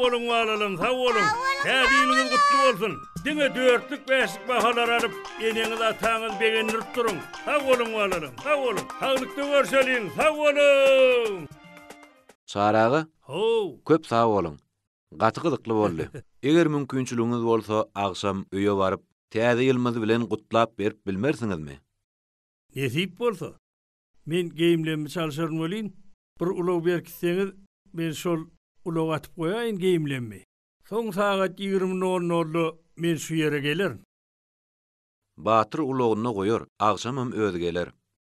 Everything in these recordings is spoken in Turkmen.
boluň balalam, sag boluň. Täze ýylyňyz gutly bolsun. Diňe dörtlük, bäşlik bahalar alyp, eneňiz, ataňyzy begendirip duruň. Sag boluň balalam, sag boluň. Saglykda görşeliň, sag boluň. Çary aga, How. köp sag boluň. Gaty gyzykly boldy. Eger mümkinçiligiňiz bolsa, agşam öýe baryp, Täze ýylymyz bilen gutlap berip bilmersiňizmi? Nesip bolsa. Men geýimlemmi çalşaryn welin, bir ulag berkitseňiz, men şol ulaga atyp goýaýyn geýimlemmi. Soň sagat 20 nol nolda men şu ýere gelerin. Batyr ulagynda goýar, agşamam özi geler.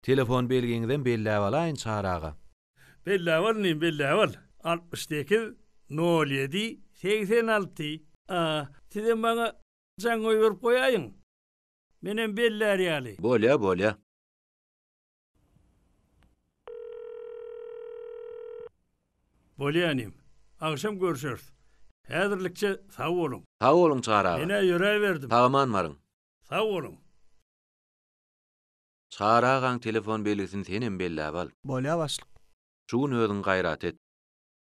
Telefon belgiňizem belläp alaýyn Çary aga. Belläp al inim, belläp al. 68 07 86. A, sizem maňa jaň goýberip goýaýyň. Menem bellär ýaly. Bolýa, bolýa. Bolýa inim. Agşam görşeris. Häzirlikçe sag boluň. Sag boluň Çary aga. Men-ä ýöräberdim. Sag-aman baryň. Sag boluň. Çary agaň telefon belgisini senem belläp al. Bolýa başlyk. Şu gün özüň gaýrat et.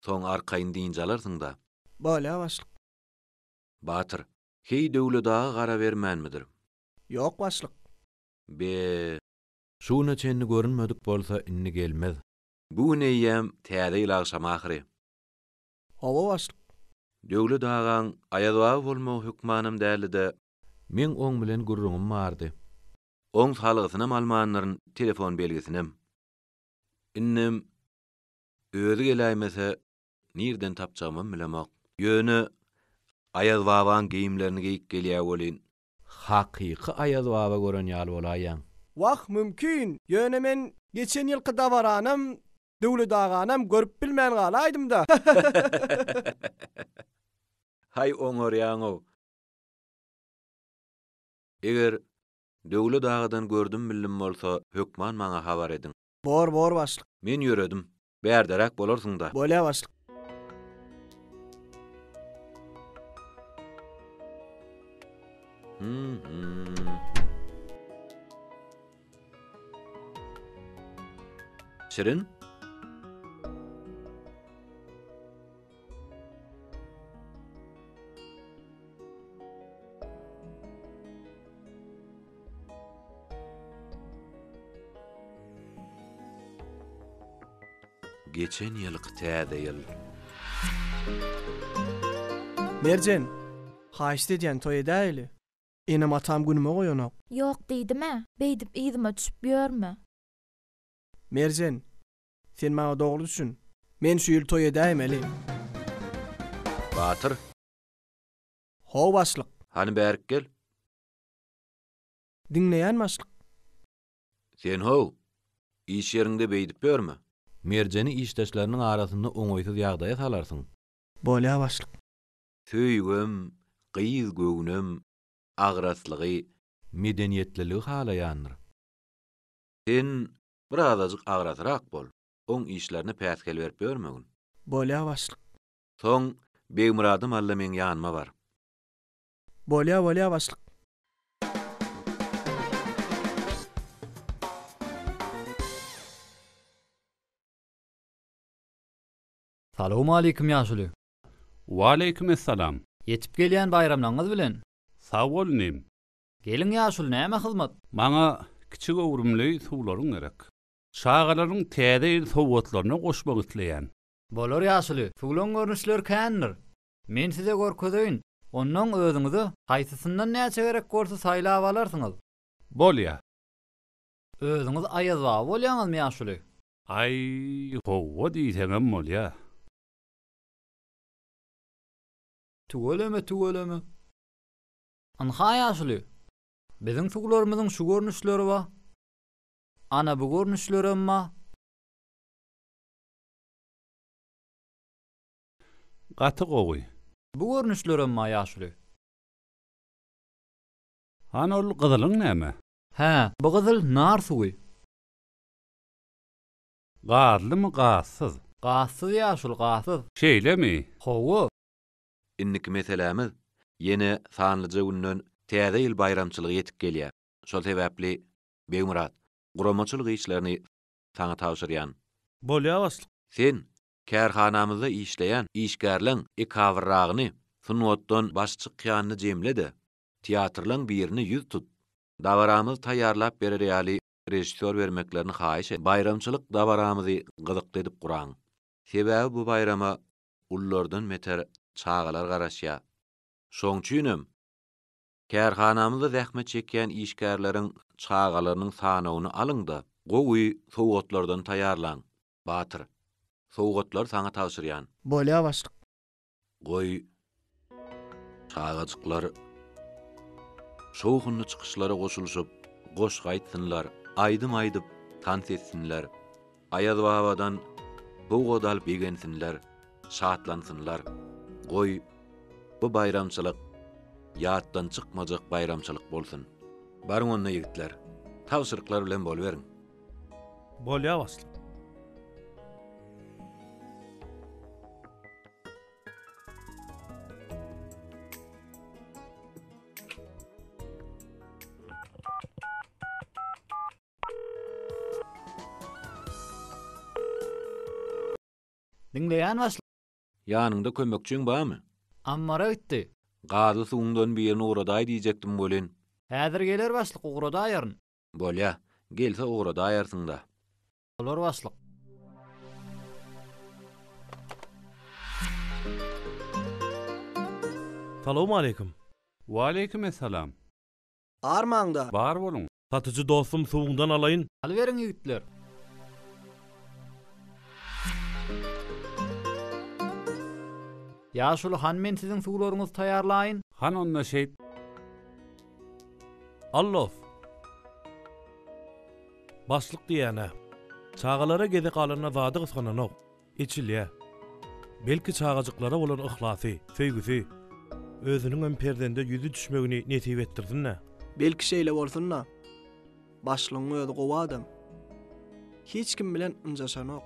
Soň arkaýyn dynç alarsyň-da. Bolýa başlyk. Batyr, heý Döwlet aga gara bermänmidir? Ýok başlyk. Be, şu güne çenli görünmedik bolsa indi gelmez. Bu gün eýýäm Täze ýyl agşamy ahyry. Hawa başlyk. Döwlet agaň Aýaz baba bolmagy hökmanam däldi-de. Meň oň bilen gürrüňim bardy. Oň salgysynam almandyryn, telefon belgisinem. Indem özi geläýmese nirden tapjagymam bilemok. Ýöne Aýaz babaň geýimlerini geýip gelýä welin. Hakyky Aýaz baba gören ýaly bolaýýaň. Wah, mümkin. Ýöne men geçen ýylky dabaranam, Döwlet aganam görüp bilmän galaýdym-da. Haý oňarýaň-ow. Eger Döwlet agadan gördüm bildim bolsa, hökman maňa habar ediň. Bor, bor başlyk. Men ýöredim. Bärderäk bolarsyň-da. Bolýa başlyk. Şirin? Geçen ýylky täze ýyl. Merjen, haýyşt edýän toý edäýeli. Enem-atam günüme goýanok. Ýok diýdim-ä, beýdip yzyma düşüp ýörme. Merjen, sen maňa dogry düşün. Men şu ýyl toý edäýmeli. Batyr. How başlyk. Hany bärik gel. Diňleýän başlyk. Sen how, iş ýeriňde beýdip ýörme. Merjeni işdeşleriniň arasynda oňaýsyz ýagdaýa salarsyň. Bolýa başlyk. Söýgem, gyz göwnem, agraslygy. Medeniýetliligi halaýandyr. Sen birazajyk agrasrak bol, oň işlerine päsgel berip ýörmegin. Bolýa başlyk. Soň Begmyradam al-da meň ýanyma bar. Bolýa bolýa başlyk. Salowmaleýkim ýaşuly. Waleýkim essalam. Ýetip gelýän baýramlaňyz bilen. Sag bol inim. Geliň ýaşuly näme hyzmat? Maňa kiçi göwrümli suwlaryň gerek. Çagalaryň täze ýyl sowgatlaryna goşmak isleýän. Bolar ýaşuly, suwlaň görnüşleri kändir. Men size görkezeýin, onnoň özüňize haýsysyndan näçe gerek bolsa saýlap alarsyňyz. Bolýa. Özüňiz Aýaz baba bolýaňyzmy ýaşuly? Aý, howwa diýseňem bolýa. Tüweleme, tüweleme. Ynha ýaşuly, biziň suwlarymyzyň şu görnüşleri bar. Ana bu görnüşlerem bar. Gaty gowy. Bu görnüşlerem bar ýaşuly. Hany ol gyzylyň näme? Hä, bu gyzyl nar suwy. Gazlymy gazsyz? Gazsyz ýaşuly gazsyz. Şeýlemi? Hawa. Indiki meselämiz, ýene sanlyja günden Täze ýyl baýramçylygy ýetip gelýär. Şol sebäpli, Begmyrat, guramaçylyk işlerini saňa tabşyrýan. Bolýa başlyk. Sen. Kärhanamyzda işleýän işgärleň ekabyrragyny, sungatdan başy çykýanyny jemle-de, teatrlaň birine ýüz tut. Dabaramyzy taýýarlap berer ýaly režissýor bermeklerini haýyş et. Baýramçylyk dabaramyzy gyzykly edip guraň. Sebäbi bu baýrama ululardan beter çagalar garaşýar. Şoň üçinem, kärhanamyzda zähmet çekýän işgärleriň çagalarynyň sanawyny alyň-da, gowy sowgatlardan taýýarlaň. Batyr, sowgatlary saňa tabşyrýan. Bolýa başlyk. Goý, çagajyklar şowhunly çykyşlara goşulyşyp, goşgy aýtsynlar, aýdym aýdyp, tans etsinler, Aýazbabadan sowgat alyp begensinler, şatlansynlar. Goý, bu baýramçylyk ýatdan çykmajak baýramçylyk bolsun. Baryň onda ýigitler, tabşyryklar bilen boluberiň. Bolýa başlyk. Diňleýän başlyk. Ýanyňda kömekçiň barmy? Ammara gitdi. Gazly suwuňdan birini ugradaý diýjekdim welin. Häzir geler başlyk ugradaýaryn. Bolýa, gelse ugradaýarsyň-da. Bolar başlyk. Salowmaleýkim. Waleýkim essalam. Armaňda. Bar boluň. Satyjy dostum suwuňdan alaýyn. Alyberiň ýigitler. Ýaşuly han men siziň suwlaryňyzy taýýarlaýyn. Han onda şeýt. Allos. Başlyk diýýän-ä. Çagalara gezek alanda zady gysgananok. Eçilýä. Belki çagajyklara bolan yhlasy, söýgüsi, özüniňem perzende ýüzi düşmegini nesip etdirsin-dä. Belki şeýle bolsun-da. Başlygyň özi gowy adam. Hiç kim bilen ynjaşanok.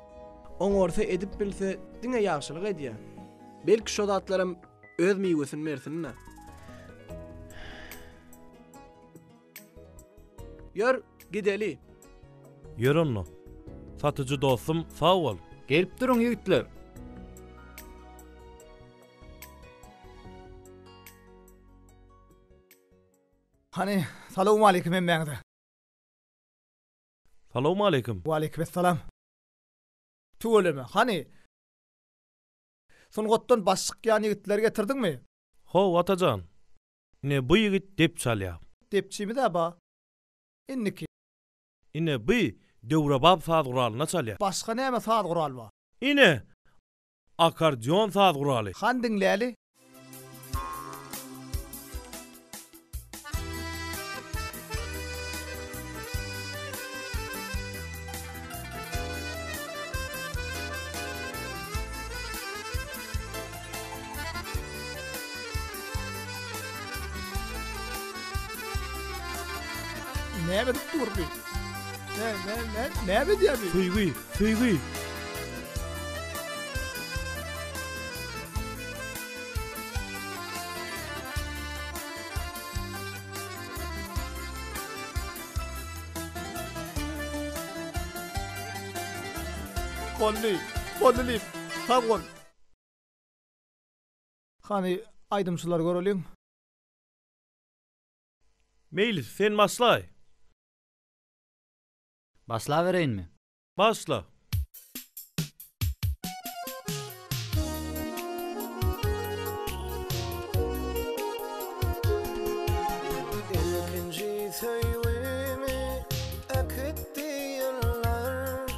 Oňarsa edip bilse diňe ýagşylyk edýä. Belki şo zatlaram öz miwesini bersin-dä. Ýör, gideli. Ýör onda. Satyjy dostum, sag bol. Gelip duruň, ýigitler. Hany, salowmaleýkim hemmäňize. Salowmaleýkim. Waleýkimessalam. Tüweleme, hany, sungatdan baş çykýan ýigitleri getirdiňmi? How, Atajan. Ine bu ýigit dep çalýar. Depçimiz-ä ba. Indiki. Ine by döwrebap saz guralynda çalýar. Başga näme saz gural ba? Ine, akkordeon saz guraly. Han diňläli. Näme edip dur bi? Ne, ne, ne, näme edýär bi? Söýgi, söýgi. Boldy, boldy Lip, sag bol. Hany, aýdymçylary göreliň. Meýlis, sen başlaý. Başlabereýinmi? Başla. Ilkinji söýgimi äkitdi ýyllar.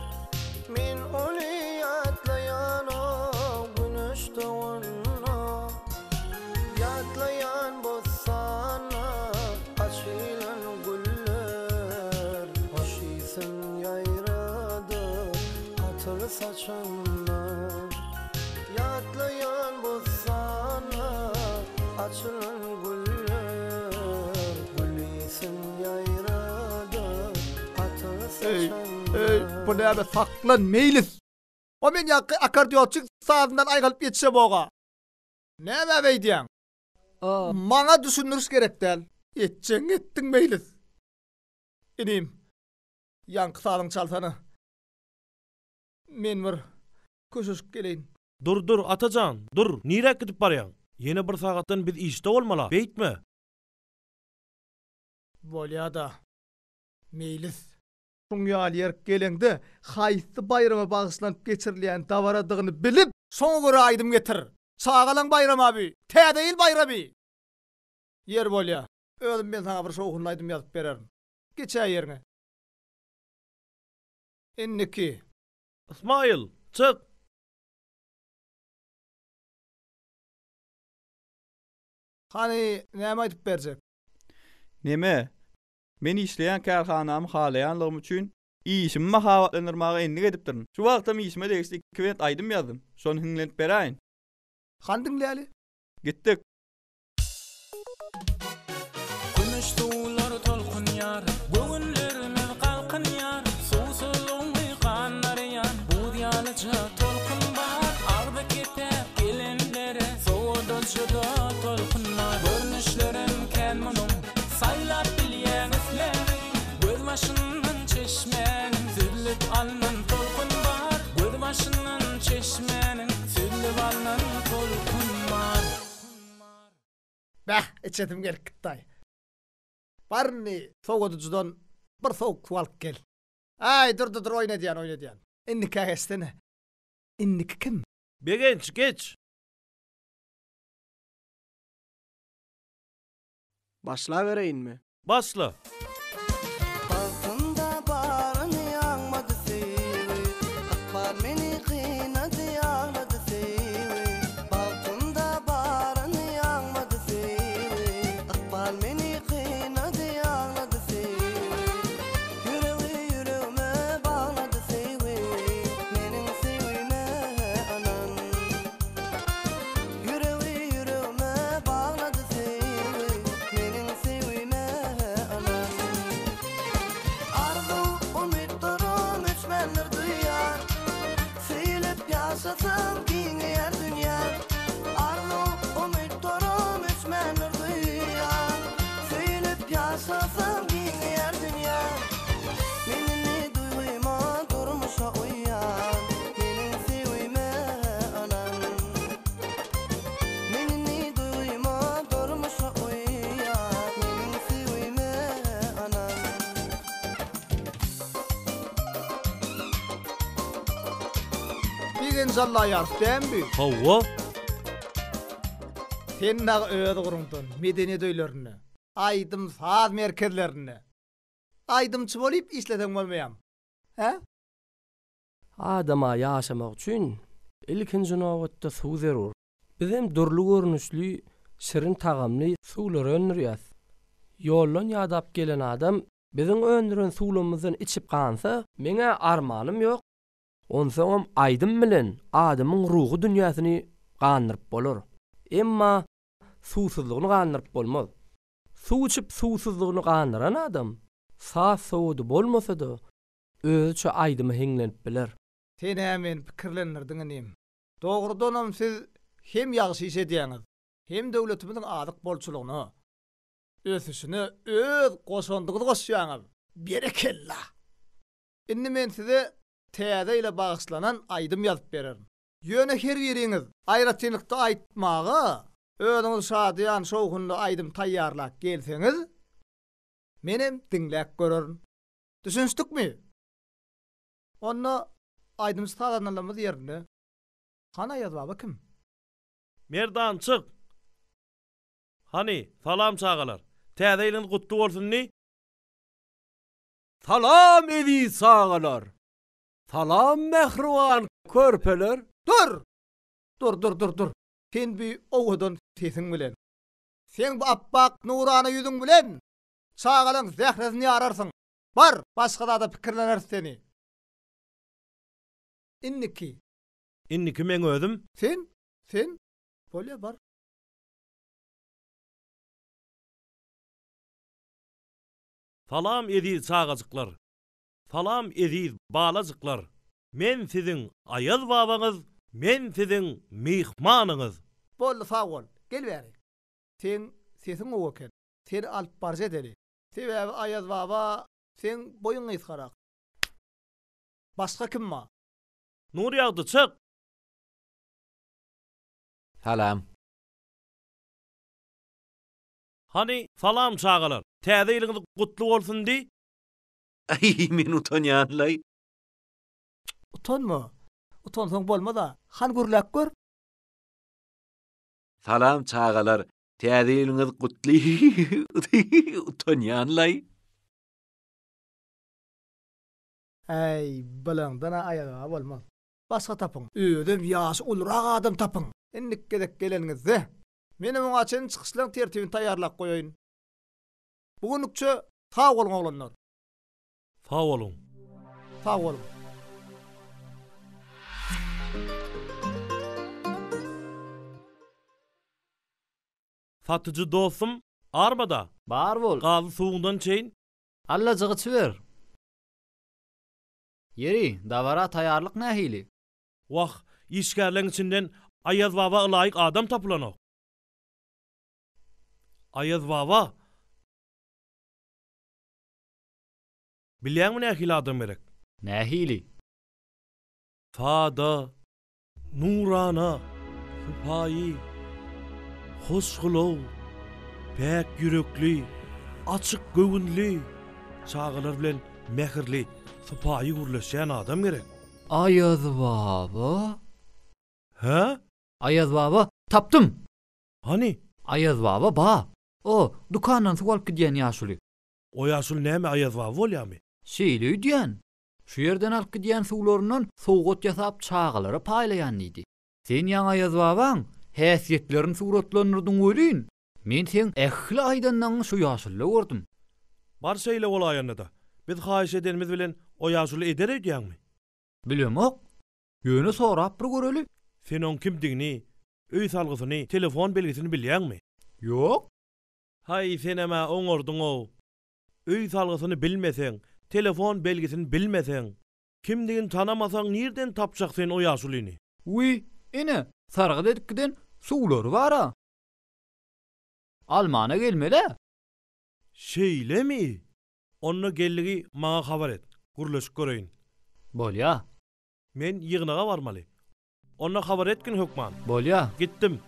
Men ony ýatlaýan-ow güneş doganda. Ýatlaýan bossanda açylan güller. Hoş ysyn ýaýradyp atyr saçanda. Ýatlaýan bossanda açylan güller. Gül ysyn ýaýradyp atyr Eý, saçanda. eý, bu näme saklan Meýlis. O men ýaňky akkordeonçyň sazyndan aýňalyp ýetişemog-a. Nämä beýdýäň? Maňa düşündiriş gerek däl. Etjegiňi etdiň Meýlis. Inim, ýaňky sazyňy çalsana. Men bir. Köşeşip geleýin. Dur, dur, ata jan, dur, niräk gidip barýaň? Ýene bir sagatdan biz işde bolmal-a, beýtme! Bolýa-da, Meýlis. Şuň ýaly ýerik geleňde, haýsy baýrama bagyşlanyp geçirilýän dabaradygyny bilip, şoňa görä aýdym getir. Çagalaň baýrama bi, Täze ýyl baýramy! Ýeri bolýa, özüm men saňa bir şowhunly aýdym ýazyp bererin. Geçäý ýeriňe. Indiki. Ysmaýyl, çyk! Hany, näme aýdyp berjek? Neme, men işleýän kärhanamy halaýanlygym üçin işimi mahabatlandyrmaga endik edipdirin. Şu wagtam işime degişli iki bent aýdym ýazdym. Şony hiňlenip beräýin. Hany diňläli. Gitdik. Kümüş suwlar tolkunýar, göwünlerimiz galkynýar, Suwsuzlygyňy gandyrýan buz ýalyja tolkun bar. Agzy kepäp gelenlere sowadyjy-da tolkun bar. Görnüşlerem kän munuň, saýlap bilýäň isläniň. Gözbaşyndan çeşmäniň süzlüp alnan tolkun bar. Gözbaşyndan çeşmäniň süzlüp alnan tolkun bar. Bäh, içesim gelip gitdi-aý. Bar indi sowadyjydan bir sowuk suw alyp gel. Äý, dur, dur, dur, oýun edýän, oýun edýän. Indikä geçsene. Indiki kim? Begenç, geç! Başlabereýinmi? Başla! Bagtymda baryny aňmady söýgi Ykbal meni gynady aglady söýgi Bagtymda baryny aňmady söýgi Ykbal meni gynady aglady söýgi Ýüregi ýüregime baglady söýgi Meniň söýgime ynan Ýüregi ýüregime baglady söýgi, Meniň söýgime ynan. Arzuw, umytlarym öçmändir duýýan, Söýülip ýaşasam giňeýär dünýäm. Arzuw, umytlarym öçmändir duýýan, Söýülip ýaşasam giňeýär dünýäm. Men indi duýgyma, durmuşa uýýan, Meniň söýgime ynan. Men indi duýgyma, durmuşa uýýan, Meniň söýgime ynan. Begenç Allaýarow dämi bu? Hawa. Sen dagy öz ugruňdan medeniýet öýlerinde, aýdym-saz merkezlerinde aýdymçy bolyp işleseň bolmaýamy? Hä? Adama ýaşamak üçin ilkinji nobatda suw zerur. Bizem dürli görnüşli şirin tagamly suwlary öndürýäs. Ýoldan ýadap gelen adam biziň öndüren suwlamyzdan içip gansa, meň-ä armanym ýok. Onsoňam aýdym bilen adamyň ruhy dünýäsini gandyryp bolar. Emma suwsuzlygyny gandyryp bolmaz. Suw içip suwsuzlygyny gandyran adam saz sowady bolmasa-da, özüçe aýdyma hiňlenip biler. Sen-ä meni pikirlendirdiň inim. Dogrudanam siz hem ýagşy iş edýäňiz, hem döwletimiziň azyk bolçulygyna, ösüşine öz goşandyňyzy goşýaňyz. Berekella! Indi men size Täze ýyla bagyşlanan aýdym ýazyp bererin. Ýöne her biriňiz aýratynlykda aýtmaga özüňiz şadyýan, şowhunly aýdym taýýarlap gelseňiz, menem diňläp görerin. Düşünişdikmi? Onda aýdymçy sazandalarymyz ýerinde. Hany Aýaz baba kim? Merdan çyk! Hany, salam çagalar! Täze ýylyňyz gutly bolsun diý! Salam eziz çagalar! Salam mähriban körpeler! Dur! Dur, dur, dur, dur! Sen bu owadan sesiň bilen, seň bu apbak nurana ýüzüň bilen çagalaň zähresini ýararsyň. Bar, başga zada pikirleneris seni. Indiki. Indiki meň özüm. Sen? Sen? Bolýa, bar. Salam eziz çagajyklar. Salam eziz balajyklar. Men siziň Aýaz babaňyz, men siziň myhmanyňyz. Boldy sag bol. Gel bäri. Seň sesiň gowy eken. Seni alyp baryjy edeli. Sebäbi Aýaz baba seň boýuň gysgarak. Başga kim bar? Nurýagdy çyk! Salam. Hany, salam çagalar! Täze ýylyňyz gutly bolsun diý! Aý, men utanýan-laý. Utanma. Utansaň bolmaz-a. Hany gürläp gör. Salam çagalar, täze ýylyňyz gutly utanýan-laý. Äý, bulaňdan-a aýaga bolmaz. Başga tapyň. Özem ýaşy ulurak adam tapyň. Indiki gezek geleniňizde, menem oňa çenli çykyşlaryň tertibini taýýarlap goýaýyn. Bu günlükçe sag boluň oglanlar. Sag boluň. Sag boluň. Satyjy dostum, armada. Bar bol. Gazly suwuňdan içeýin. Allajygy içiber. Ýeri, dabara taýýarlyk nähili? Wah, işgärleň içinden Aýaz baba ylaýyk adam tapylanok. Aýaz baba! Bilýäňmi nähili adam gerek? Nähili? Sada, nurana, sypaýy, hoşgylaw, päk ýürekli, açyk göwünli, çagalar bilen mähirli, sypaýy gürleşýän adam gerek. Aýaz baba? Hä? Aýaz baba, tapdym! Hany? Aýaz baba ba. O, dükandan suw alyp gidýän ýaşuly. O ýaşuly näme Aýaz baba bolýamy? Şeýle öýdýän. Şu ýerden alyp gidýän suwlaryndan sowgat ýasap çagalara paýlaýan diýdi. Sen ýaňy Aýaz babaň häsiýetlerini suratlandyrdyň welin, men seň ähli aýdanlaňňy şu ýaşuluda gördüm. Bar şeýle bolaýanda-da, biz haýyş edenimiz bilen o ýaşuly eder öýdýäňmi? Bilemok. Ýöne sorap bir göreli. Sen oň kimdigini, öý salgysyny, telefon belgisini bilýäňmi? Ýok. Haý, senem-ä oňardyň-ow. Öý salgysyny bilmeseň, telefon belgisini bilmeseň, kimdigini tanamasaň nirden tapjak sen o ýaşulyny? Wiý, ine, sargyt edip giden suwlary bar-a. Almana gelmel-ä. Şeýlemi? Onda geldigi maňa habar et, gürleşip göreýin. Bolýa. Men ýygnaga barmaly. Onda habar etgin hökman. Bolýa. Gitdim.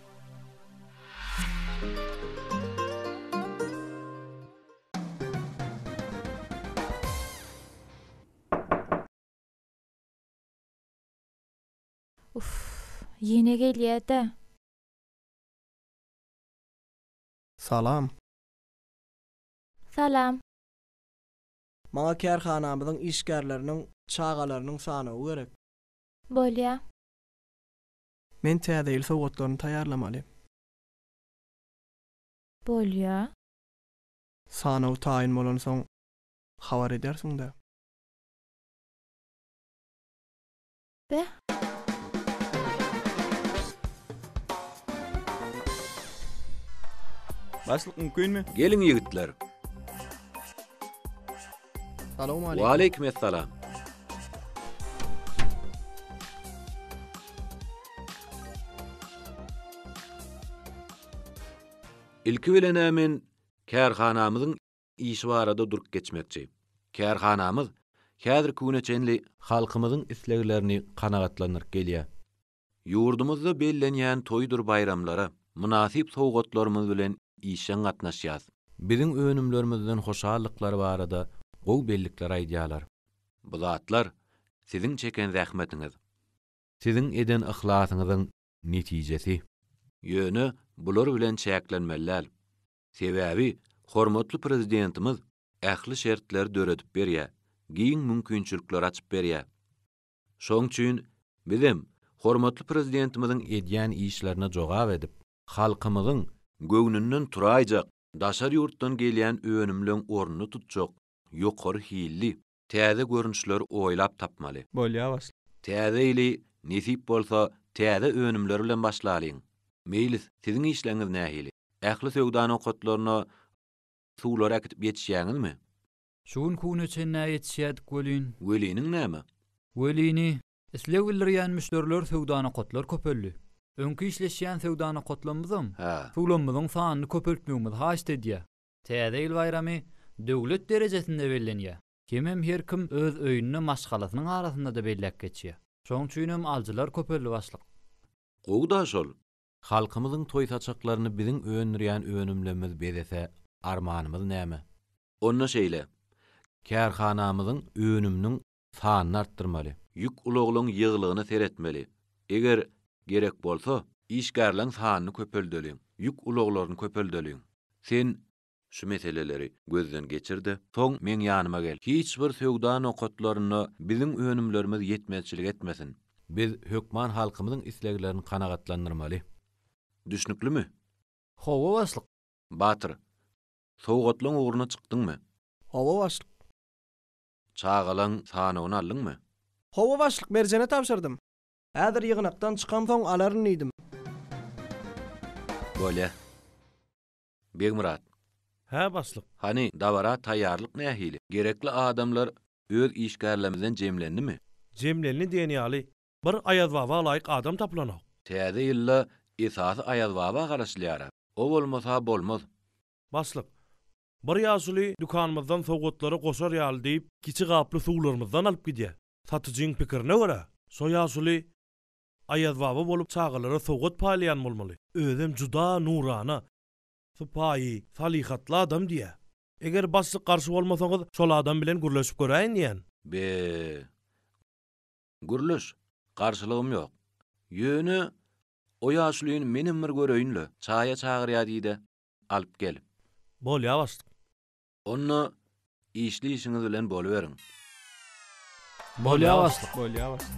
Uff, ýene gelýä-dä. Salam. Salam. Maňa kärhanamyzyň işgärleriniň çagalarynyň sanawy gerek. Bolýa. Men täze ýyl sowgatlaryny taýýarlamaly. Bolýa. Sanaw taýyn bolansoň habar edersiň-dä. Be. Başlyk mümkinmi? Geliň ýigitler. Salowmaleýkim. Waleýkim essalam. Ilki bilen-ä men kärhanamyzyň işi barada durup geçmekçi. Kärhanamyz häzirki güne çenli halkymyzyň isleglerini kanagatlandyryp gelýär. Ýurdumyzda bellenýän toýdur baýramlara mynasyp sowgatlarymyz bilen işjeň gatnaşýas. Biziň önümlerimizden hoşallyklary barada gowy bellikler aýdýarlar. Bu zatlar siziň çeken zähmetiňiz, siziň eden yhlasyňyzyň netijesi. Ýöne bular bilen çäklenmeli däl. Sebäbi hormatly Prezidentimiz ähli şertleri döredip berýär, giň mümkinçilikleri açyp berýär. Şoň üçin bizem hormatly Prezidentimiziň edýän işlerine jogap edip, halkymyzyň göwnünden turaýjak, daşary ýurtdan gelýän önümleň ornuny tutjak ýokary hilli, täze görnüşleri oýlap tapmaly. Bolýa başlyk. Täze ýyly nesip bolsa täze önümler bilen başlalyň. Meýlis, siziň işleňiz nähili? Ähli söwda nokatlaryna suwlary äkidip ýetişýäňizmi? Şu günki güne çenli-ä ýetişýädik welin. Weliniň näme? Welini, isleg bildirýän müşderiler söwdanokatlar köpeldi. Öňki işleşýän söwdanokatlarymyzam Hä. suwlarymyzyň sanyny köpeltmegimizi haýyşt edýär. Täze ýyl baýramy döwlet derejesinde bellenýär. Hemem her kim öz öýünde maşgalasynyň arasynda-da belläp geçýär. Şoň üçinem alyjylar köpeldi başlyk. Gowy-da şol. Halkymyzyň toý saçaklaryny biziň öndürýän önümlerimiz bezese armanymyz näme? Onda şeýle, kärhanamyzyň önüminiň sanyny artdyrmaly. Ýük ulaglaň ýygylygyna seretmeli. Eger gerek bolsa, işgärleň sanyny köpeldeliň, ýük ulaglaryny köpeldeliň. Sen Şu meseleleri gözden geçir-de, soň meň ýanyma gel. Hiç bir söwda nokatlarynda biziň önümlerimiz ýetmezçilik etmesin. Biz hökman halkymyzyň isleglerini kanagatlandyrmaly. Düşnüklimi? Hawa, başlyk. Batyr, sowgatlaň ugruna çykdyňmy? Hawa, başlyk. Çagalaň sanawyny aldyňmy? Hawa, başlyk, Merjene tabşyrdym. Häzir ýygnakdan çykamsoň alaryn diýdim. Bolýa. Begmyrat. Hä, başlyk. Hany, dabara taýýarlyk nähili? Gerekli adamlar öz işgärlerimizden jemlendimi? Jemlendi diýen ýaly, bir Aýazbaba laýyk adam tapylanok. Täze ýylda esasy Aýazbaba garaşylýar-a. O bolmasa bolmaz. Başlyk, bir ýaşuly dükanymyzdan sowgatlary goşar ýaly diýip, kiçi gaply suwlarymyzdan alyp gidýär. Satyjyň pikirine görä, şo ýaşuly Aýazbaba bolup çagalara sowgat paýlaýan bolmaly. Özem juda nurana, sypaýy, salyhatly adam diýýä. Eger başlyk garşy bolmasaňyz, şol adam bilen gürleşip göräýin diýýän. Be, gürleş, garşylygym ýok. Ýöne, o ýaşulyny menem bir göreýin-le, çaýa çagyrýa diý-de, alyp gel. Bolýa başlyk. Onda işli işiňiz bilen boluberiň. Bolýa başlyk. Bolýa başlyk.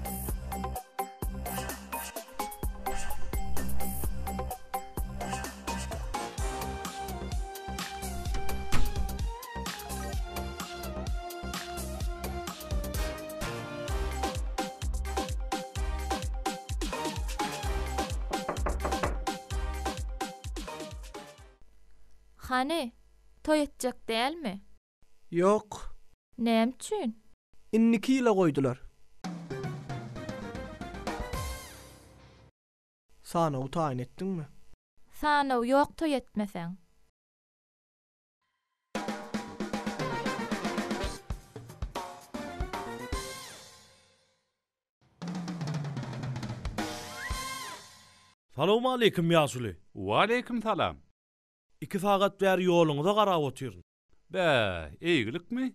Hany, Toý etjek dälmi? Ýok. Näme üçin? Indiki ýyla goýdular. Sanawy taýyn etdiňmi? Sanaw ýok toý etmeseň. Salowmaleýkim ýaşuly. Waleýkim salam. Iki sagat bäri ýoluňyza garap otyryn. Bä, eýgilikmi?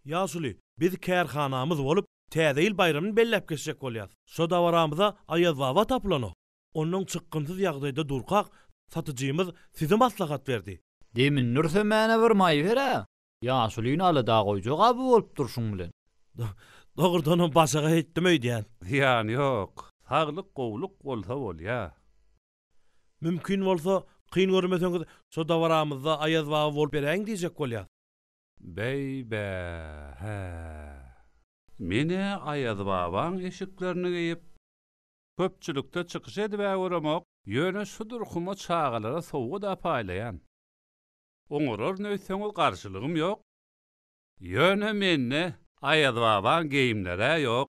Ýaşuly, biz kärhanamyz bolup, Täze ýyl baýramyny belläp geçjek bolýas. Şo dabaramyza Aýazbaba tapylanok. Onnoň çykgynsyz ýagdaýda durkak, satyjymyz sizi maslahat berdi. Demini dürsemäne bir maý ber-ä. Ýaşulyny alada goýjak-a bu bolup durşuň bilen. Dogrudanam başagaý etdim öýdýän. Zyýany ýok. Saglyk gowluk bolsa bolýa. Mümkin bolsa, kyn görmeseňiz, şo dabaramyzda Aýaz baba bolup beräýiň diýjek bolýas. Beý-bä, hä. Men-ä Aýaz babaň eşiklerini geýip, köpçülikde çykyş edib-ä göremok, ýöne şu durkuma çagalara sowgad-a paýlaýan. Oňararyn öýtseňiz garşylygym ýok. Ýöne mende Aýaz babaň geýimleri-ä ýok.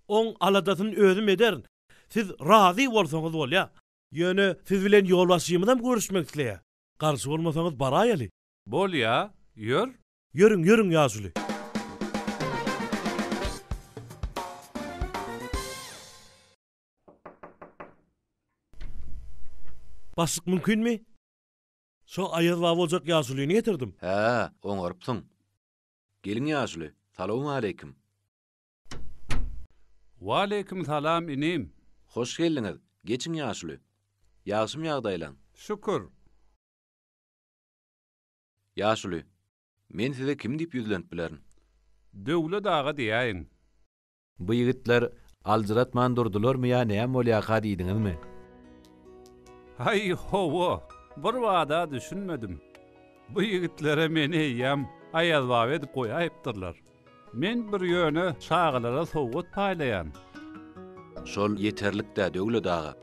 Oň aladasyny özüm ederin. Siz razy bolsaňyz bolýa. Ýöne siz bilen ýolbaşçymyzam görüşmek isleýär. Garşy bolmasaňyz baraýaly. Bolýa, ýör. Ýörüň, ýörüň ýaşuly. Başlyk mümkinmi? Şo Aýaz baba boljak ýaşulyny getirdim. Hä, oňarypsyň. Geliň ýaşuly, salowmaleýkim. Waleýkim salam inim. Hoş geldiňiz. Geçiň ýaşuly. Ýagşymy ýagdaýlaň? Şükür. Ýaşuly, men size kim diýip ýüzlenip bilerin? Döwlet aga diýäýiň. Bu ýigitler aljyratman durdularmy ýa näme bolýaka diýdiňizmi? Aý hawa, bir bada düşünmedim. Bu ýigitlere meni eýýäm Aýazbaba edip goýaýypdyrlar. Men bir ýöne çagalara sowgat paýlaýan. Şol ýeterlik-dä, Döwlet aga.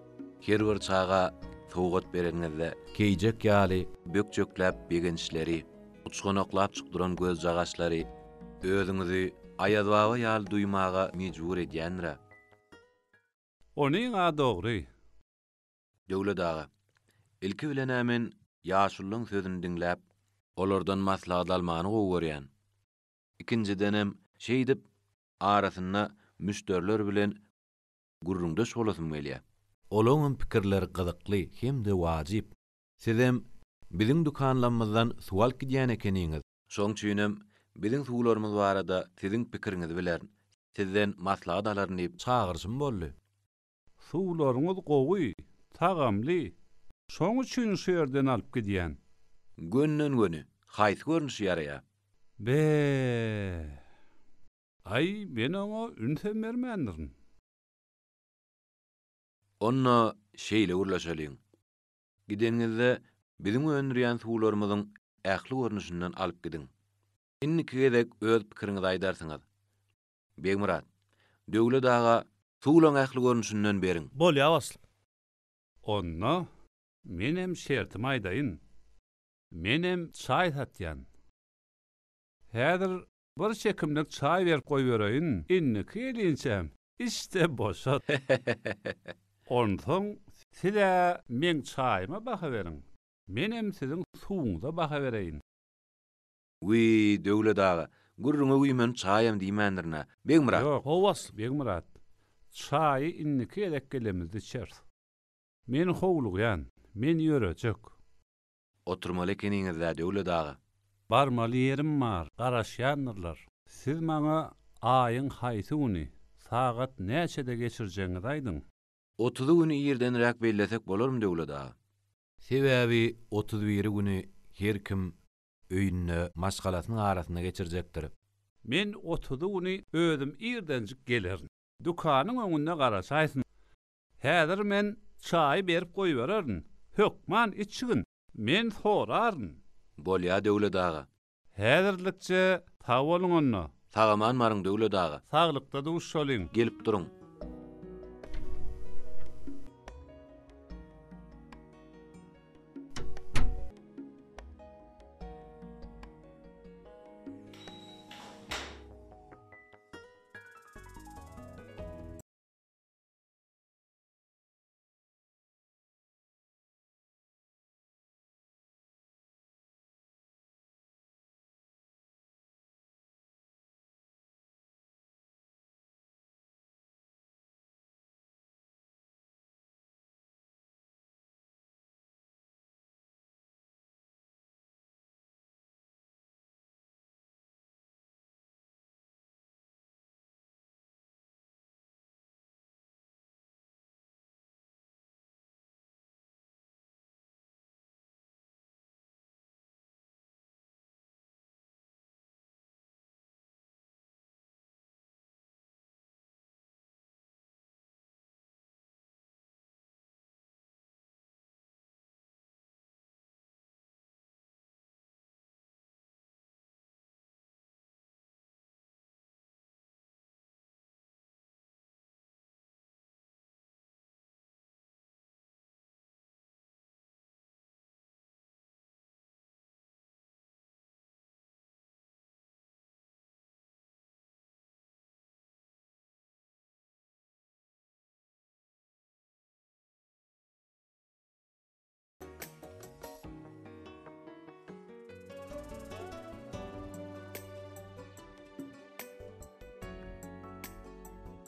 Her bir çaga sowgat bereniňizde keýjek ýaly bökjekläp begençleri, uçganaklapjyk duran gözjagaşlary özüňizi Aýazbaba ýaly duýmaga mejbur edýändir-ä. Onyň-a dogry. Döwlet aga, ilki bilen-ä men ýaşulylaň sözüni diňläp, olardan maslahat almany gowy görýän. Ikinjidenem, şeýdip, arasynda müşderiler bilen gürrüňdeş bolasym gelýär. Olaňam pikirleri gyzykly hem-de wajyp. Sizem biziň dükanlammyzdan suw alyp gidýän ekeniňiz. Şoň üçinem biziň suwlarymyz barada siziň pikiriňizi bilerin, sizden maslahat alaryn diýip çagyryşym boldy. Suwlaryňyz gowy, tagamly. Şoň üçin şu ýerden alyp gidýän. Gönden-göni, haýsy görnüşi ýaraýar? Be! Aý, men oňa ünsem bermändirin. Onda şeýle gürleşeliň. Gideniňizde biziň öndürýän suwlarymyzyň ähli görnüşinden alyp gidiň. Indiki gezek öz pikiriňizi aýdarsyňyz. Begmyrat, Döwlet aga suwlaň ähli görnüşinden beriň. Bolýa başlyk. Onda menem şertimi aýdaýyn. Menem çaý satýan. Häzir bir çekimlik çaý berip goýbereýin, indiki gelinçäm iç-de boşat. Onsoň siz-ä meň çaýyma baha beriň, menem siziň suwuňyza baha bereýin. Wiý, Döwlet aga, gürrüňe güýmenip çaýam diýmändirin-ä. Begmyrat. Ýok, Hawa, başlyk. Begmyrat, çaýy indiki gezek gelemizde içeris. Men howlugýan, men ýörejek. Oturmaly ekeniňiz-dä, Döwlet aga. Barmaly ýerim bar, garaşýandyrlar. Siz maňa aýyň haýsy güni, sagat näçede geçirjegiňizi aýdyň. Otuzy güni irdenräk bellesek bolarmy, Döwlet aga? Sebäbi otuz biri güni her kim öýünde, maşgalasynyň arasynda geçirjekdir. Men otuzy güni özüm irdenjik gelerin. Dükanyň öňünde garaşaýsyn. Häzir men çaýy berip goýbererin. Hökman içgin. Men soraryn. Bolýa, Döwlet aga. Häzirlikçe sag boluň onda. Sag-aman baryň, Döwlet aga. Saglykda duşalyň. Gelip duruň.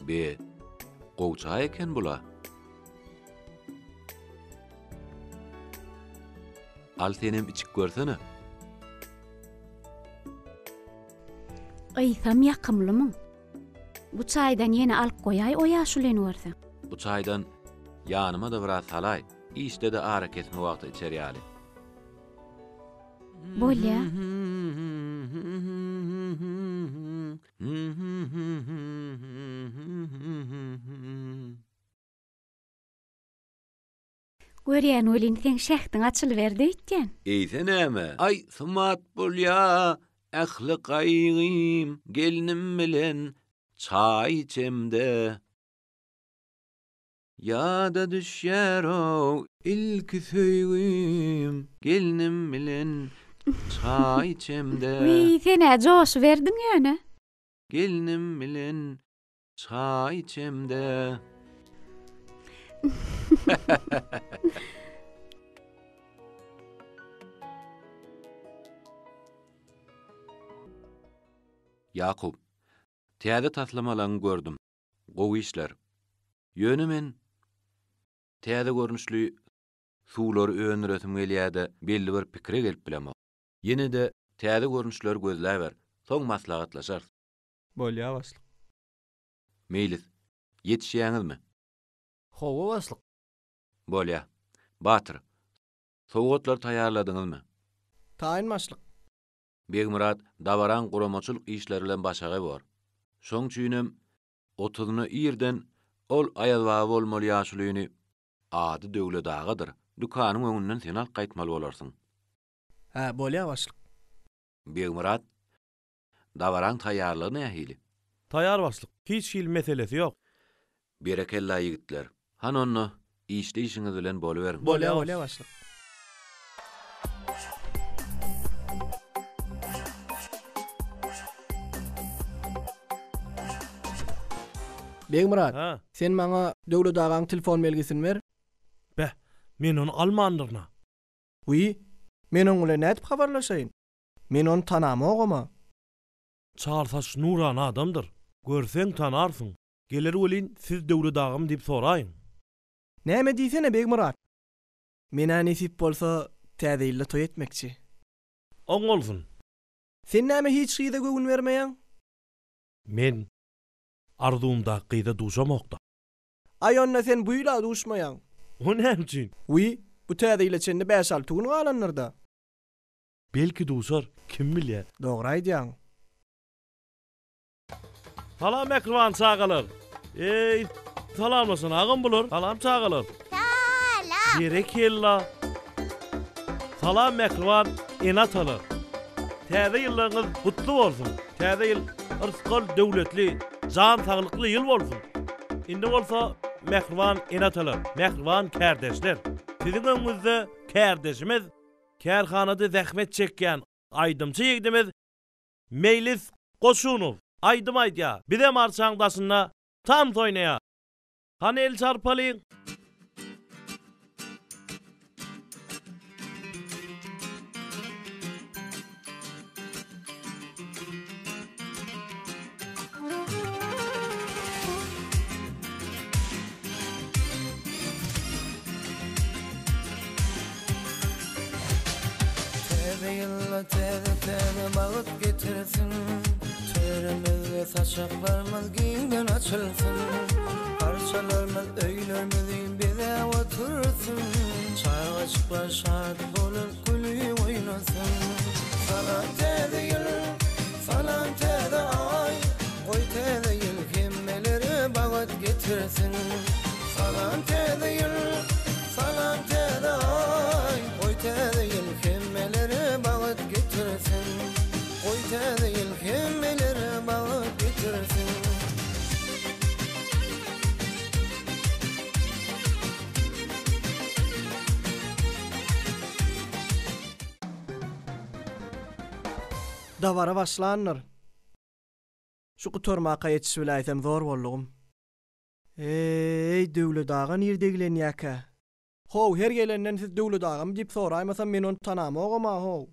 Be, gowy çaý eken bula. Al senem içip görsene. Ysam ýakymly muň. Bu çaýdan ýene alyp goýaý o ýaşulyny görseň. Bu çaýdan ýanyma-da biraz salaý, işde-de arakesme wagty içer ýaly. Bolýa. Görýän welin seň şähdiň açylyberdi öýtýän. Eýse näme? Aý, sumat bolýa, ähli gaýgym gelnim bilen çaý içemde. Ýada düşýär-ow ilki söýgim gelnim bilen çaý içemde. Wiý, sen-ä joşuberdiň ýöne. Gelnim bilen Çaý içemde. Ýakup, täze taslamalaňy gördüm. Gowy işler. Ýöne men. Täze görnüşli suwlary öndüresim gelýä-de, belli bir pikire gelip bilemok. Ýene-de täze görnüşleri gözläber, soň maslahatlaşarys. Bolýa başlyk. Meýlis, ýetişýäňizmi? Hawa başlyk. Bolýa. Batyr, sowgatlary taýýarladyňyzmy? Taýyn başlyk. Begmyrat dabaraň guramaçylyk işleri bilen başagaý bor. Şoň üçinem otuzyna irden ol Aýazbaba bolmaly ýaşulyny, ady Döwlet agadyr, dükanyň öňünden sen alyp gaýtmaly bolarsyň. Hä, bolýa başlyk. Begmyrat, dabaraň taýýarlygy nähili? Taýýar başlyk. Hiç hili meselesi ýok. Berekella ýigitler. Hany onda, işli işiňiz bilen boluberiň. Bolýa, bolýa başlyk. Begmyrat, Hä? sen maňa Döwlet agaň telefon belgisini ber. Beh, men ony almandyryn-a. Wiý, men oň bilen nädip habarlaşaýyn? Men ony tanamogam-a. Çal saç nurana adamdyr. Görseň tanarsyň. Geler welin siz Döwlet agam diýip soraýyň. Näme diýsene Begmyrat. Men-ä nesip bolsa täze ýylda toý etmekçi. Oň bolsun. Sen näme hiç gyza göwün bermeýäň? Men arzuwymdaky gyza duşamokda. Aý onda sen bu ýyla duşmaýaň. O näme üçin? Wiý, bu täze ýyla çenli bäş-alty gün galandyrda. Belki duşar, kim bilýär. Dogry aýdýaň. Salam mähriban çagalar. Eý, salamlaşan agam bular. Salam çagalar. Salam. Berekella. Salam mähriban ene-atalar. Täze ýyllaryňyz gutly bolsun. Täze ýyl yrsgal döwletli, jan saglykly ýyl bolsun. Indi bolsa mähriban ene-atalar, mähriban kärdeşler, siziň öňüňizde kärdeşimiz, kärhanada zähmet çekýän aýdymçy ýigdimiz Meýlis Goşunow aýdym aýdýar, bizem arçaň daşynda tans oýnaýar. Hany el çarpalyň. Täze ýylda täze-täze bagt getirsin, Törümiz we saçaklarymyz giňden açylsyn, Arçalarymyz öýlerimizi bezäp otursyn, Çagajyklar şat bolup gülüp oýnasyn. Salam täze ýyl, salam täze aý, Goý täze ýyl hemmelere bagt getirsin. Salam täze ýyl, salam täze aý, Goý täze ýyl hemmelere bagt getirsin. Goý täze ýyl hemmelere bagt getirsin. Dabara başlandyr. Şu gutarmaka ýetişibiläýsem zor boldugym. Eý, Döwlet aga nirde eglenýäkä? How, her gelenden siz Döwlet agamy diýip soraýmasam men ony tanamogam-a, how.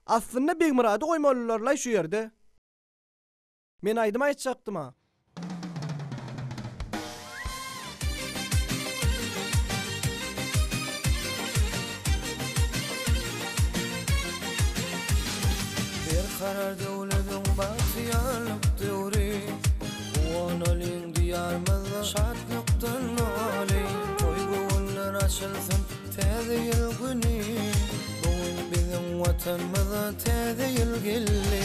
Aslynda Begmyrady goýmalylarlaý şu ýerde. Men aýdym aýtjakdym-a. Berkarar döwlediň bagtyýarlyk döwri, Guwanalyň Diýarymyzda şatlykdan doly. Toý göwünler açylsyn Täze ýyl güni, Bu gün biziň Watanymyza Täze ýyl geldi.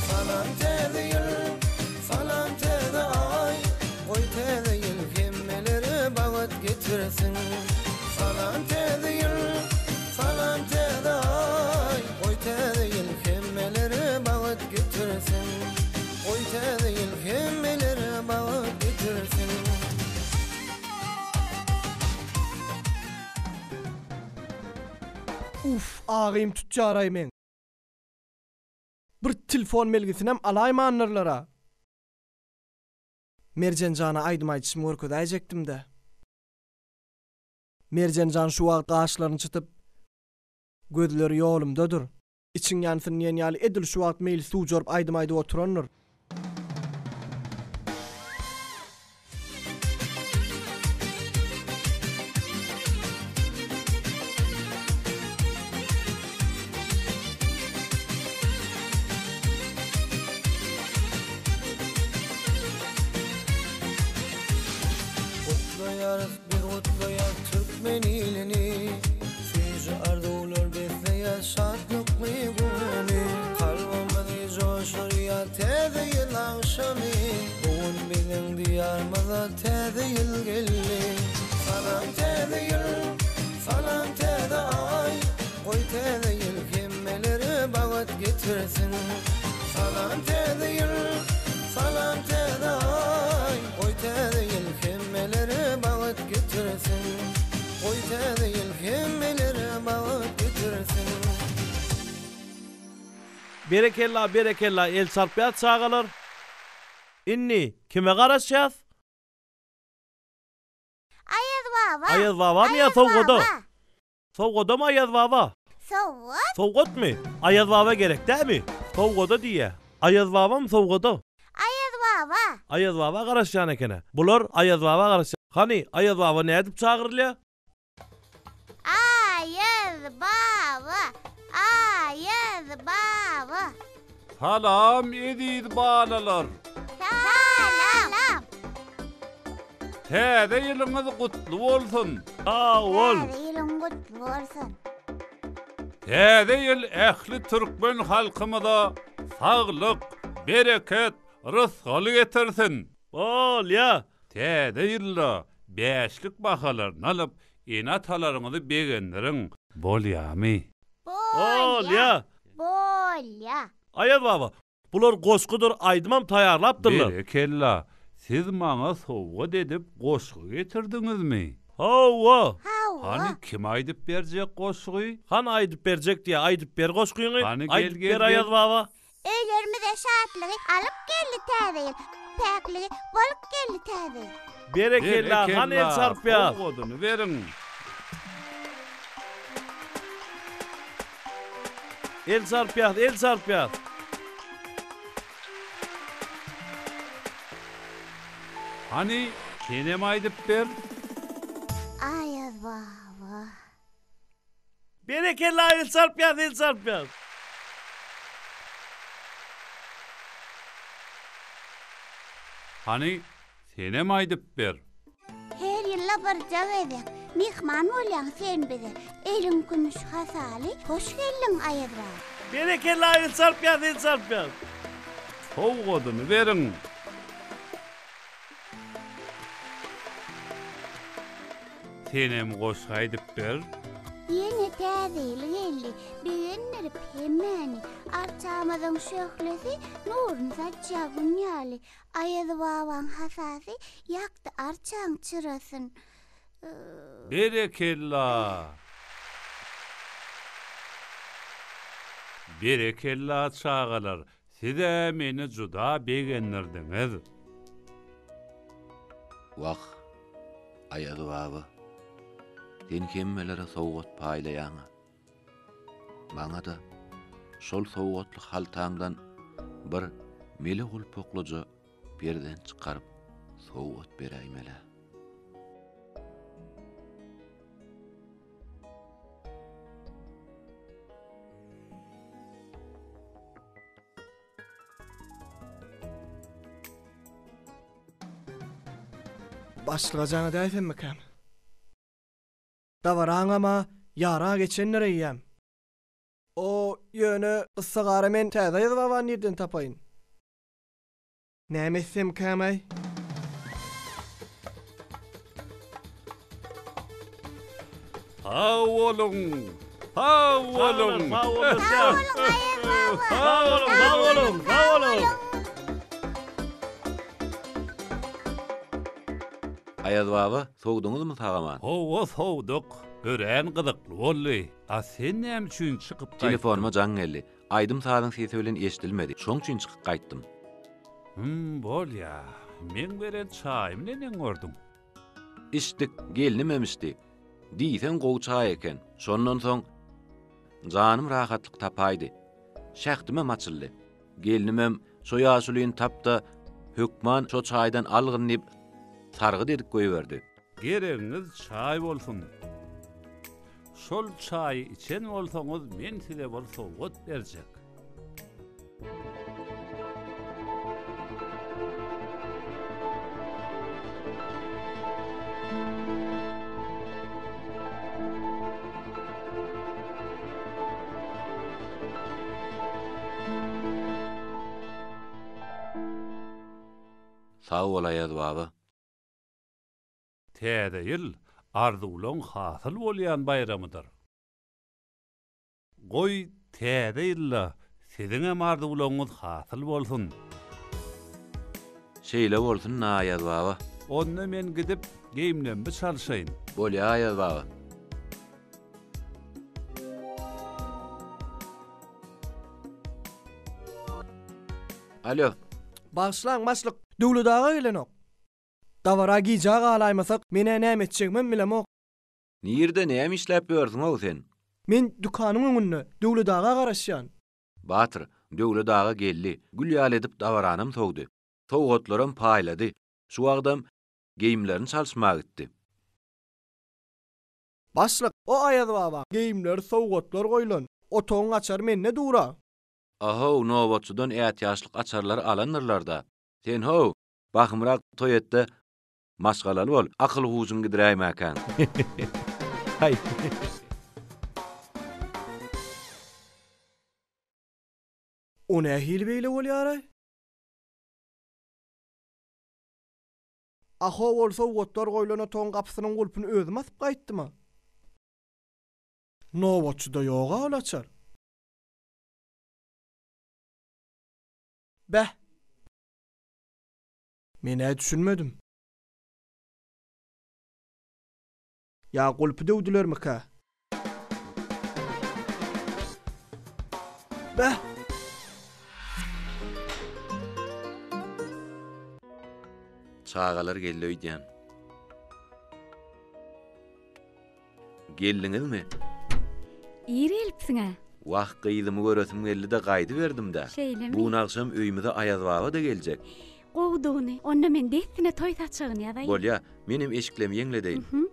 Salam Täze ýyl, salam Täze aý, Goý Täze ýyl hemmelere bagt getirsin. Salam Täze ýyl, salam Täze aý, Goý Täze ýyl hemmelere bagt getirsin. Goý Täze ýyl hemmelere bagt getirsin. Uff agym tutýaraý meň. Bir telefon belgisinem alaýmandyrlara. Merjen jana aýdym aýdyşymy görkezäýjekdimdä. Merjen jan şu wagt gaşlaryny çytyp, gözleri ýolumdadyr. Içiň ýansyn diýen ýaly edil şu wagt Meýlis suwjaryp aýdym aýdyp oturandyr. şatlykly güni. Kalbymyzy joşdurýar Täze ýyl agşamy. Bu gün biziň Diýarymyza Täze ýyl geldi. Salam Täze ýyl, salam Täze aý. Goý Täze ýyl hemmelere bagt getirsin. Salam Täze ýyl, salam Täze aý. Goý Täze ýyl hemmelere bagt getirsin. Goý Täze ýyl hemmelere bagt getirsin. Berekella berekella el çarpýas çagalar. Indi kime garaşýas? Aýaz baba. Aýaz babamy ýa sowgada? Sowgadamy Aýaz baba? Sowgat. Sowgatmy? Aýaz baba gerek dämi? Sowgada diýýä. Aýaz babamy sowgada? Aýaz baba. Aýaz baba garaşýan ekenä. Bular Aýaz baba garaşýar. Hany, Aýaz baba nädip çagyrylýar? Aýaz baba, Aýaz baba. Salam eziz balalar. Salam. Täze ýylyňyz gutly bolsun. Sag bol. Täze ýylyň gutly bolsun. Täze ýyl ähli türkmen halkymyza saglyk, bereket, rysgal getirsin. Bolýa. Täze ýylda bäşlik bahalaryny alyp, ene-atalaryňyzy begendiriň. Bolýamy? Bolýa. Bolýa. Aýaz baba, bular goşgudyr aýdymam taýýarlapdyrlar. Berekella, siz maňa sowgat edip goşgy getirdiňizmi? Hawa. Hawa. Hany kim aýdyp berjek goşgy? Hany aýdyp berjek diýýä, aýdyp ber goşgyňy. Hany gel Aýdyp gel ber gel. Aýaz baba. Öýlerimize şatlygy alyp geldi täze ýyl, Päkligi bolup geldi täze ýyl. Berekella, hany el Berekella, çarpýas. sowgadyny beriň. El çarpýas, el çarpýas. Hany, senem aýdyp ber. Aýaz baba. Berekella el çarpýas el çarpýas. Hany senem aýdyp ber. Her ýylda birje gezek myhman bolýaň sen bize Eliň kümüş hasaly hoş geldiň Aýaz baba. Berekella el çarpýas el çarpýas. Sowgadyny beriň. Senem goşgy aýdyp ber. Ýene täze ýyl geldi, begendirip hemmäni. Arçamyzyň şöhlesi nuruny saçýar Gün ýaly. Aýaz babaň hasasy ýakdy arçaň çyrasyn. Berekella! Berekella çagalar, Siz-ä meni juda begendirdiňiz. Wah, Aýaz baba, sen hemmelere sowgat paýlaýaň-a. Maňa-da şol sowgatly haltaňdan bir mele gulpaklyja perzent çykaryp sowgat beräýmel-ä. Başlyga jaň edäýsemmikäm? Dabaraňam-a ýara geçendir eýýäm. O, ýöne gyssagara men täze Aýaz babany nirden tapaýyn? Näme etsemkäm-aý? Sag boluň! Sag boluň! Sag boluň, sag boluň! Sag boluň, sag boluň, sag boluň! Aýaz baba, sowduňyzmy sag-aman? Hawa, sowduk. Örän gyzykly boldy. A sen näme üçin çykyp gaýtdyň? Telefonyma jaň geldi. Aýdym-sazyň sesi bilen eşidilmedi. Şoň üçin çykyp gaýtdym. Hüm, bolýa. Meň beren çaýymy neneň gördüň? Içdik, gelnimem içdi. Diýseň gowy çaý eken. Şondan soň janym rahatlyk tapaýdy. Şähdimem açyldy. Gelnimem şo ýaşulyny tap-da, hökman şo çaýdan algyn diýip, sargyt edip goýberdi. Geregiňiz çaý bolsun. Şol çaýy içen bolsaňyz men size bir sowgat berjek. Sag bol Aýaz baba. Täze ýyl arzuwlaň hasyl bolýan baýramydyr. Goý, täze ýylda siziňem arzuwlaryňyz hasyl bolsun! Şeýle bolsun-da, Aýaz baba. Onda men gidip, geýimlerimi çalşaýyn. Bolýa, Aýaz baba. Alo. Bagyşlaň, başlyk, Döwlet aga gelenok. Dabara gijä galaýmasak, men-ä näme etjegimem bilemok. Nirde näme işläp ýörsüň-ow sen? Men dükanyň öňünde, Döwlet aga garaşýan. Batyr, Döwlet aga geldi, gül ýaly edip dabaranam sowdy. Sowgatlaram paýlady. Şu wagtam geýimlerini çalyşmaga gitdi. Başlyk, o Aýaz baba, geýimleri, sowgatlar goýlan otagyň açary mende dur-a. A-how, nobatçydan ätiýaçlyk açarlary alandyrlar-da. Sen-how, Bahymrak toý et-de, maşgalaly bol, akyl-huşuňy gidiräýmäkäň. Haý. O nähili beýle bolýar-aý? A-how, ol sowgatlar goýlan otagyň gapysynyň gulpuny özüm asyp gaýtdym-a. Nobatçyda ýog-a ol açar. Beh! Men-ä düşünmedim. Ýa gulpy döwdülermikä? Beh! Çagalar geldi öýdýän. Geldiňizmi? Ir gelipsiň-ä. Wah, gyzymy göresim geldi-de gaýdyberdim-dä. Şeýlemi? Bu gün agşam öýümize Aýaz baba-da geljek. Gowudygyny. Onda men dessine toý saçagyny ýazaýyn. Bolýa, menem eşiklemi ýeňledeýin. Mhm.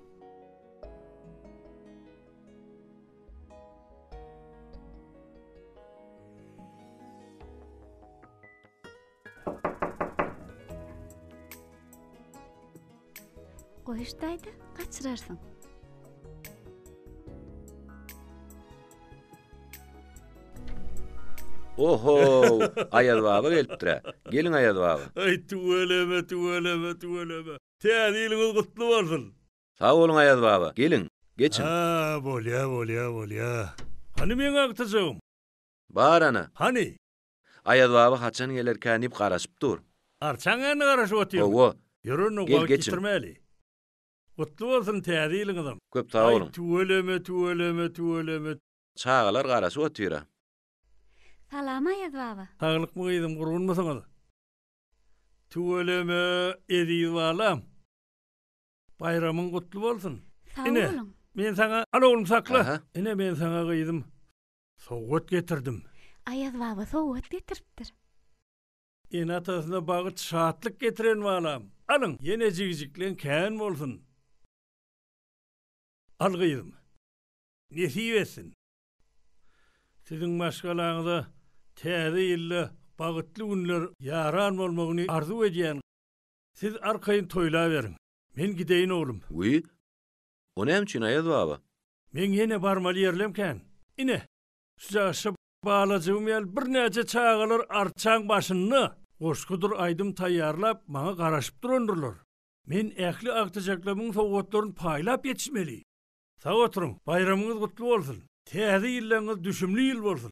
Goýuş daýda, gaçyrarsyň. Oho, Aýaz baba gelipdir-ä. Geliň Aýaz baba. Aý, tüweleme, tüweleme, tüweleme. Täze ýylyňyz gutly bolsun. Sag boluň Aýaz baba. Geliň, geçiň. Ha, bolýa, bolýa, bolýa. Hany meň agtyjagym? Bar ana. Hany? Aýaz baba haçan gelerkä diýip garaşyp dur. Arçaň ýanynda garaşyp otyrmy? Hawa. Ýör onda Gel wagt geçiň. ýitirmäli. Gutly bolsun täze ýylyňyzam. Köp sag Aý boluň. tüweleme tüweleme tüweleme. Çagalar garaşyp otyra. Salam Aýaz baba. Saglykmy gyzym gurgunmysyňyz? Tüweleme eziz balam. Baýramyň gutly bolsun. Sag Ine, boluň. men saňa al oglum sakla. Aha. Ine men saňa gyzym Sowgat getirdim. Aýaz baba sowgat getiripdir. Ene-atasyna bagyt şatlyk getiren balam. Alyň, ýene jigijikleň kän bolsun. Al gyzym. Nesip etsin. Siziň maşgalaňyza täze ýylda bagytly günler ýaran bolmagyny arzuw edýän. Siz arkaýyn toýlaberiň. Men gideýin oglum. Wiý, o näme üçin Aýaz baba? Meň ýene barmaly ýerlem kän. Ine, şujaşa balajygym ýaly birnäçe çagalar arçaň başynda goşgudyr aýdym taýýarlap, maňa garaşyp durandyrlar. Men ähli agtyjaklarymyň sowgatlaryny paýlap ýetişmeli. Sag oturyň, baýramyňyz gutly bolsun! Täze ýyllaryňyz düşümli ýyl bolsun!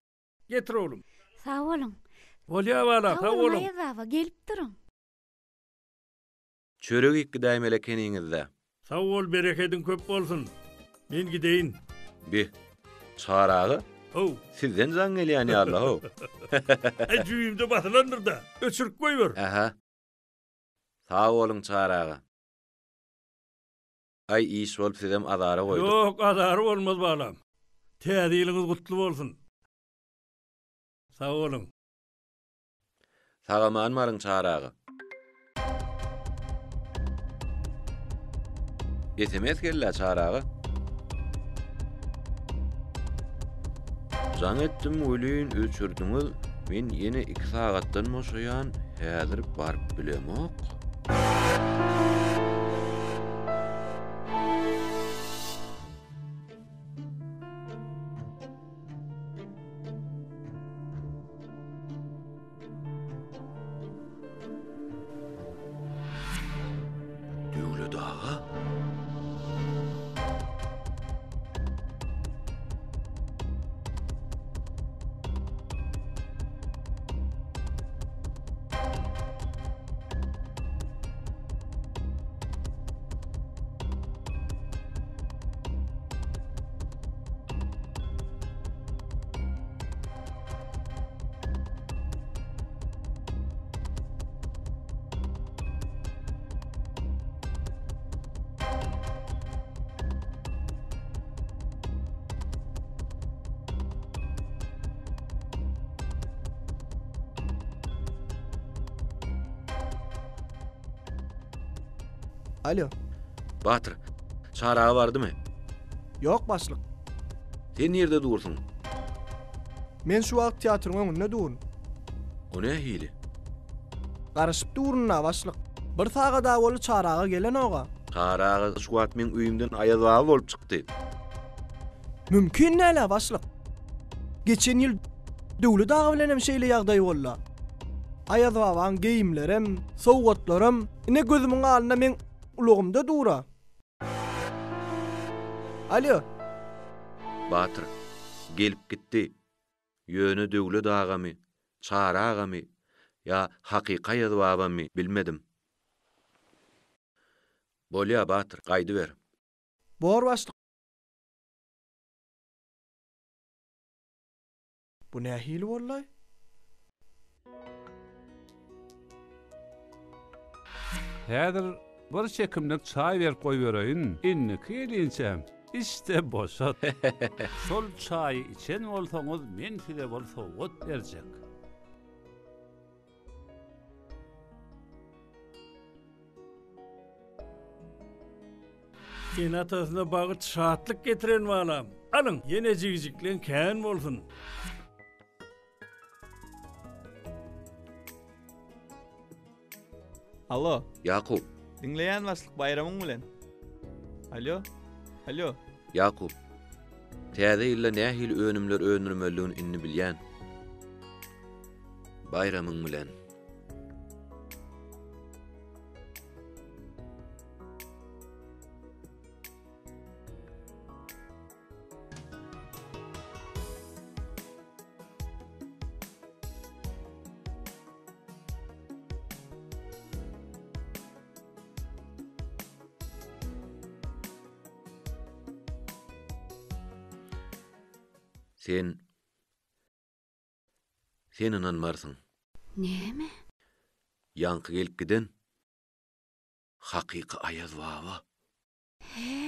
Getir oglum. Sag boluň. Bolýa balam, Sag sag boluň boluň. Aýaz baba, gelip duruň. Çörek iýip gidäýmeli ekeniňiz-dä. Sag bol berekediň köp bolsun. Men gideýin. Bi, Çary aga, How. sizden jaň gelýän ýaly-la how. Aý jübimde basylandyr-da. Öçürip goýber. Ähä. Sag boluň Çary aga. Aý iş bolup sizem azara goýduk. Ýok, azary bolmaz balam. Täze ýylyňyz gutly bolsun. Sag boluň. Sag-aman baryň Çary aga. Sms geldi-ä Çary aga. Jaň etdim welin öçürdiňiz, men ýene iki sagatdan boşaýan, häzir baryp bilemok. Alo. Batyr, Çary aga bardymy? Ýok, başlyk. Sen nirde dursuň? Men şu wagt teatryň öňünde durun. O nähili? Garaşyp durun-da, başlyk. Bir sagat-a boldy Çary aga gelenok-a. Çary aga şu wagt meň öýümden Aýaz baba bolup çykdy. Mümkin däl-ä, başlyk. Geçen ýyl Döwlet aga bilenem şeýle ýagdaý boldy. Aýaz babaň geýimlerem, sowgatlaram ine gözümiň alnynda meň ulagymda dur-a. Alýo. Batyr, gelip gitdi. Ýöne Döwlet agamy, Çary agamy ýa hakyky Aýaz babamy bilmedim. Bolýa, Batyr, gaýdyber. Bor başlyk. Bu nähili boldy? Häzir bir çekimlik çaý berip goýbereýin, indiki gelinçäm iç-de boşat. Şol çaýy içen bolsaňyz men size bir sowgat berjek. Ene-atasyna bagt, şatlyk getiren balam. Alyň, ýene jigijikleň kän bolsun. Alo. Ýakup. Diňleýän başlyk baýramyň bilen. Alo. Alo. Ýakup. Täze ýylda nähili önümler öndürmelidigini indi bilýän. Baýramyň bilen. Sen Sen ynanmarsyň. Näme? Ýaňky gelip giden hakyky Aýaz baba. Hä?